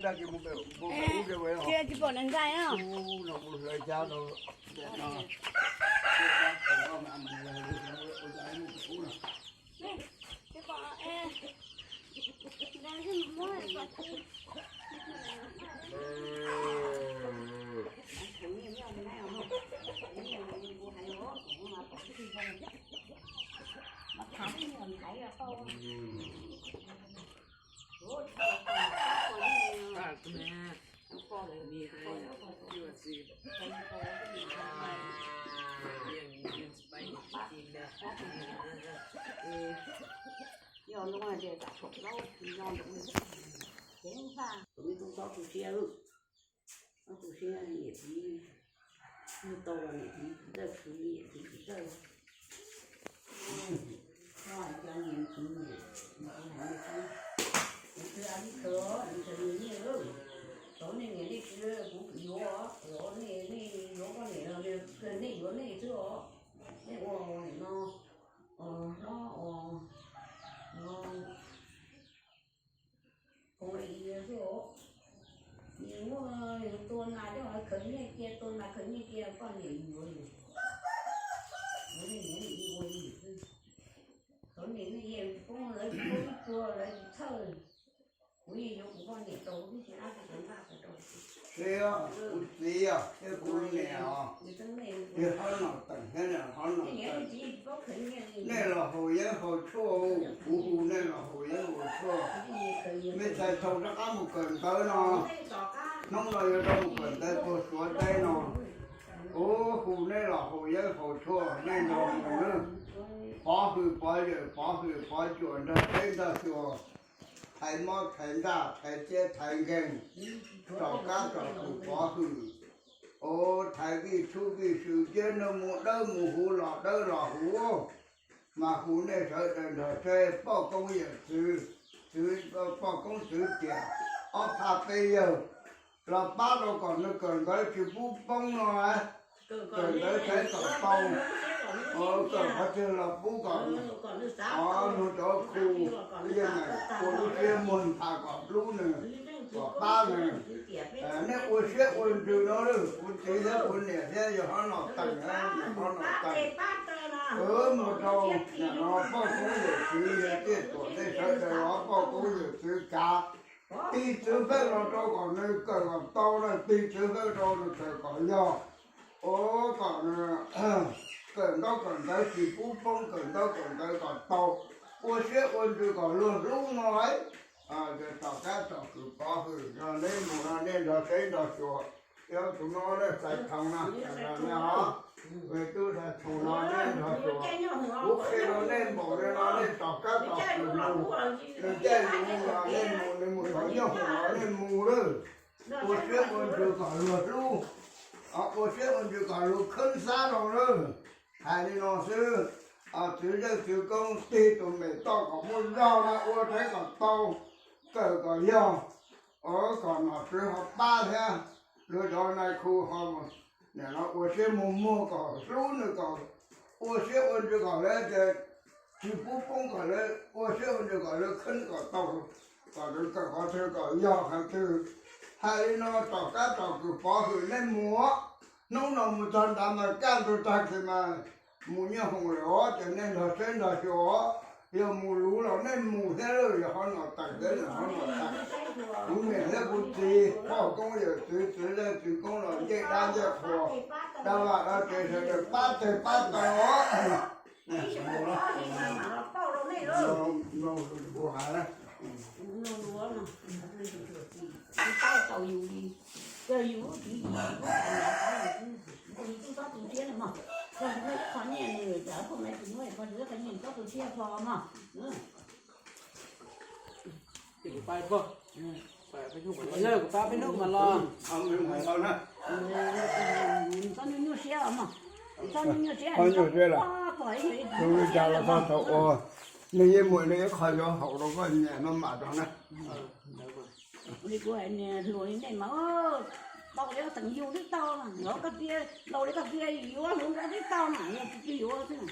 Tsis pom nws nqaij na. Yog no ces tam thaum laub no ces tus me tub txhob tu siab, txhob tu siab, niam txiv yug tau los niam txiv tsis txawj khwv, niam txiv tsis txawj. Koj hais cov niam txiv niam, niam txiv hais niam txiv, niam txiv hais ib qho, niam txiv niam nyiaj lawm. Thaum nej niam nej txiv kuv yuav, yuav nej, nej yuav koj niam los nej yuav nej xwb os. Nej ua nim no hlob ua no, ua li xwb os. Nws muaj, nws tua nas coj los khaws nyiaj cia, tua nas khaws nyiaj cia, koj niam yuav nws, yuav nej niam nej txiv ua li xwb. Thaum niam nej txiv poob lawv tsis poob ib txhua lawv tsis txhawj. Kuv yeej yuav kuv poj niam tau tib si ab tsis npaj tau rau. Kuv txiv thiab kuv niam os, yog hlob Nom Teem thiab hlob Nom Teem, nej los haus yeeb haus tshuaj, kuv hu nej los haus yeeb haus tshuaj. Mej txhais tau rov qab mus kawm ntawv no, hnub no yuav rov mus kawm ntawv puag Suav teb no. Kuv hu nej los haus yeeb haus tshuaj, nej nrog mus nawb. Pov hwm pov yawm, pov hwm pov cuam, nrog teb nrog xyuas, thaiv mob thaiv ntaj, thaiv tiab thaiv nkeeg, tsom kab tsom kwm pov hwm. Ua thaiv vij tshub vij sw, cia nws mus dawb mus huv los dawb los huv. Mas hu nej sawv daws nrog teb, poj koob yawm txwv, txwv, poj koob txwv tiam, ob phaj peb yawg los pab rau kom nws kawm ntawv tsis pub poob no. Kawm ntawv txhais kom tau, kawm qhov twg los pub kom, o, nws cov khu, yeej ua lub siab muag ntha kom hlub nws, kom pab nws. Nej ua siab ua ntsws no, kuv txiv thiab kuv niam thiab yog hlob Nom Teem, hlob Nom Teem, mus rau no poj koob yawm txwv, yog tiaj tuam tej sawv daws los poj koob yawm txwv kav, tig txwv fawj los rau kom nws kawm kom tau na, tig txwv fawj rau nws kawm kom yog. O, kom nws kawm ntaub kawm ntawv tsis pub poob, kawm ntaub kawm ntawv kom tau, ua siab ua ntsws kom luag hlub no. Tom qab tom kwm pov hwm no, neb mus no nej nrog teb nrog xyuas. Yog tus no nej txais thoom no, tub txais thoom no nej nrog xyuas. Kuv qhia rau nej npaum li no nej tom qab tom kwm mus, nws caij mus no nej mus, nws mus thov nyob hoom no nej mus lawm. Ua siab ua ntsws kom luag hlub, ua siab ua ntsws kom luag khwb xab rau lawm. Hais li no xwb, txwv zej txwv koob tig tus mem toj kom muaj zog na, ua teb kom tau, kawm kom yog, kom nom tswv ho pab thiab, luag cov nais khu ho nim no ua siab muag muag kom hlub nws, kom ua siab ua ntsws kom lawv tsis pub poob, kom lawv ua siab ua ntsws kom lawv khwb kom tau, kom lawv kawm qhov twg kom yog qhov twg. Hais li no tom qab tom kwm pov hwm nej mus, hnub no mus txog nrad mas kaj ntug tag kis mas mus nyob hoom lawm os, ces nej nrog saib nrog xyuas os. Yog mus luv los nej mus thiab, yog hlob Nom Teem thiab, hlob Nom Teem, kuv niam thiab kuv txiv, poj koob yawm txwv, txwv zej txwv koob los ncej dab ncej qhua, dab vaj dab tsev sawv daws pab tes pab taw os. Txhob nyuaj siab os mog, txhob nyuaj siab, txhob pom ib ntsis. Tus li cas los txog thaum uas nws yeej muaj nws ib qho yuav haum rau koj nyiam no mam rau na. Li kuv hais, hluas li nej mas tau li teem yus twb tau, nkawd koj tias laus li koj tias yuav hluas nkauj twb tau na, yog tsis yuav xwb.